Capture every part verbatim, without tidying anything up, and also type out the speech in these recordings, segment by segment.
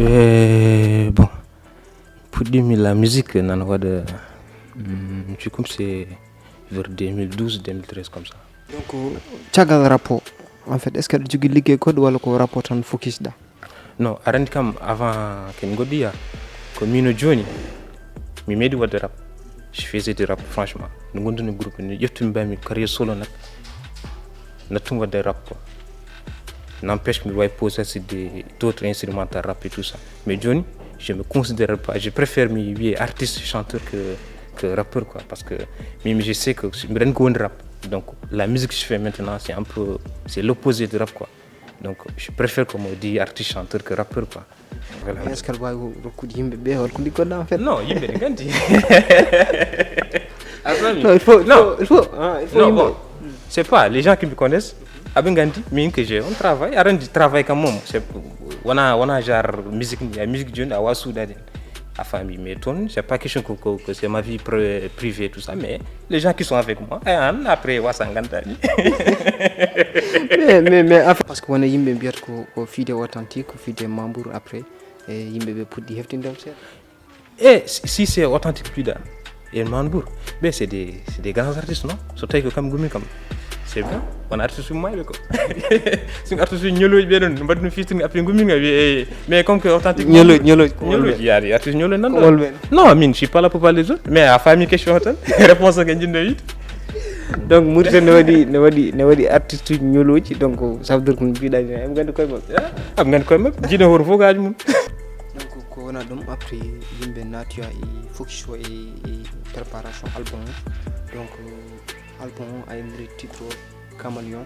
Eh, bon, puɗɗimi la musique nana waɗa, mm, je comme c'est vers deux mille douze, deux mille treize comme ça. Donc, caggal rap o, en fait, est ce que aɗa jogii liggey goɗɗo walla ko rap o tan focus ɗa? Non, aɗa anndi kam, avant ken goɗɗiya, ko mino jooni mi meeɗi waɗde rap. Je faisais du rap, franchement, no gondumi groupe ni, ƴettumi mbami carrière solo nak, nattum waɗde rap quoi. N'empêche que mbiɗa wawi poser si des d'autres instrumental rap et tout ça, mais jooni je me considère pas, je préfère mi wiye artiste chanteur que, que rappeur quoi, parce que mimi je sais que mbiɗa anndi ko woni rap. Donc la musique je fais maintenant, c'est un peu, c'est l'opposé de rap quoi. Donc je préfère comme on dit artiste chanteur que rappeur quoi. Voilà. Est ce que aɗa wawi rokkude yimɓe ɓe holko liggoɗa en fait? Non, yimɓe ne gandi. A faami? Non, il faut, il Non. faut, il faut, ah, il faut Non, yimɓe. Bon, c'est pas les gens qui me connaissent. Aɓe gandi min que j'ai un travail, aɗa anndi travail kam moom c'est, wona, wona genre musique ni, a musique jooni a wawa suuɗade. A faami, mais toon c'est pas question que, que, que c'est ma vie pri- privée tout ça, mais les gens qui sont avec moi, et an après wasa gandani. Mais, mais, mais en fait, parce que wona yimɓe mbiyata ko, ko fiide authentique, ko fiide membre après, e yimɓe ɓe puɗɗi heftindem seeɗa. E si, si c'est authentique piɗa e membre ɓe, c'est des, c'est des grands artistes, non? So tawi ko kam gumi kam, c'est bien. Wona artiste uji mayɓe ko. Sin artiste uji ñoloji ɓe ɗon mbaɗi no featuring après gumi nga wi e, mais comme que authentique Ñoloji, ñoloji ko ñoloji yaade artiste ñoloji nan ko holɓe? Non, min je suis pas là pour parler des autres, mais a faami question o tan. Réponse o ko jiɗɗo wiide. Donc Mauritanie ne waɗi, ne waɗi, ne waɗi artiste uji ñoloji, donc ça veut dire ko no mbiɗa ni eɓe gandi koye maɓɓe. Aɓe gandi koye maɓɓe, jiɗo hoto fof gaaji mum. Donc ko wona ɗum après yimɓe naatoya e focus o e, e préparation album o. Donc album o a inniri titre o Caméléon.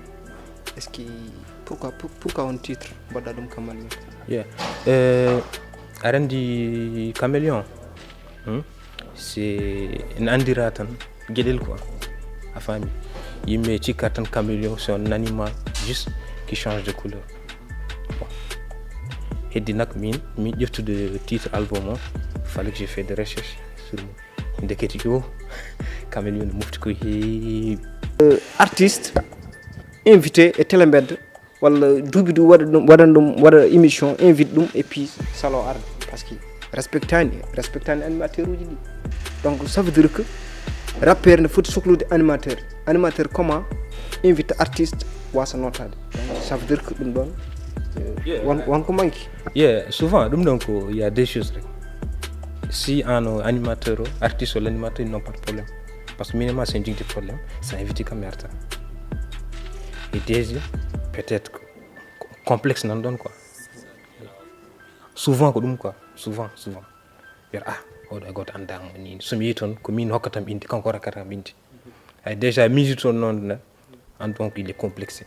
Est ce que pourquoi, pour- pourquoi on titre mbaɗɗa ɗum Caméléon? Yeah. Euh, aɗa anndi Caméléon, hmm? C'est, ene anndira tan geɗel quoi. A faami? Yimɓe cikka tan Caméléon c'est un animal juste qui change de couleur. Bon. Heddi nak min, min ƴettude titre album o, fallait que j'ai fait des recherches sur moi. Ndekete yo, Caméléon ne mofti ko heewi. Artiste invité e télé mbedda walla duuɓi du waɗa ɗum, waɗan ɗum, waɗa émission, invite ɗum et puis salo arde, parce que respectani, respectani animateur uji ɗi. Donc ça veut dire que rappeur ne foti soklude animateur, animateur comment invite artiste wasa notaade? Donc ça veut dire que ɗum ɗon, euh, Yeah. Won, won ko manque. Yeah, souvent ɗum ɗon ko, il y a des choses rek. Si an o animateur o, artiste o, l'animateur, ils n'ont pas de problème. Parce que minimum c'est un jigde problème, ça invite kam yarta. Et deuxième, peut-être que complexe nan ɗon quoi. Souvent ko ɗum quoi, souvent, souvent. Wiyata ah, oɗo e goto anndamo ni, so mi yehi toon ko min hokkatam inde, kanko hokkatam inde. Ay déjà musique toon noon na, an donc il est complexé.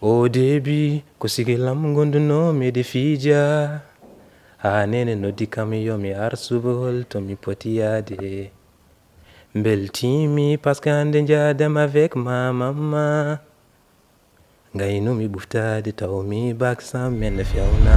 Au début ko sigilam gonduno miɗe fija, ha nene noddi kam yo mi ar subol to mi poti yaade. Mbeltimi parce que hande jaadam avec ma mamma. Ngaynumi ɓuftade tawmi bak sam men fewna.